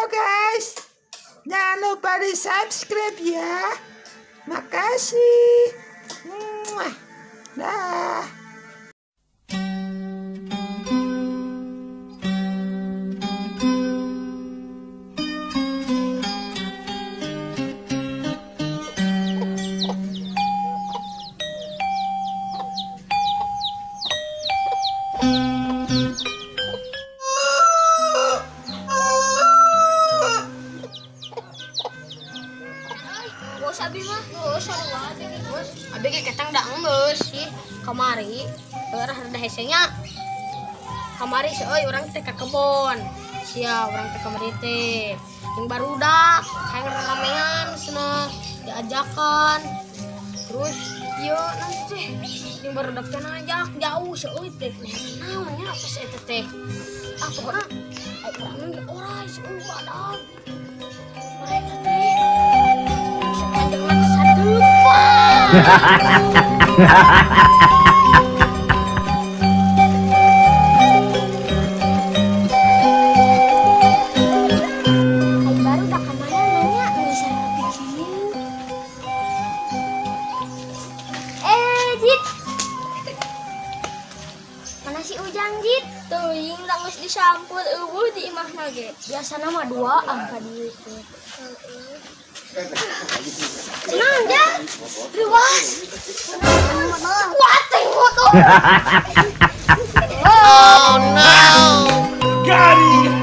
Guys, jangan lupa di subscribe ya. Makasih. Mwah. Dah. Bos, abi mah geus sarua geus. Abi ge ketang da geus sih kamari. Heuh, rada hese nya. Kamari sih euy, urang teh ka kebon. Sia urang teh kamari teh. Jeung barudak hayang ramean cenah diajakan. Terus ieu nanti teh jeung barudak teh ngajak jauh seuy teh. Naon nya apa sih eta teh? Ah, pokona ai urang ge orai seuy badag. Mereka teh sepanjang mata sadeupang. Ai baru dah kemana nanya bisa bikin. Eh, Jit. Mana si Ujang, Jit? Teuing, geus disampur, euweuh di imahna ge. Biasana mah dua angka di teh. Senang, Jang. Luas. Kuat teh motor. Oh no! Got him!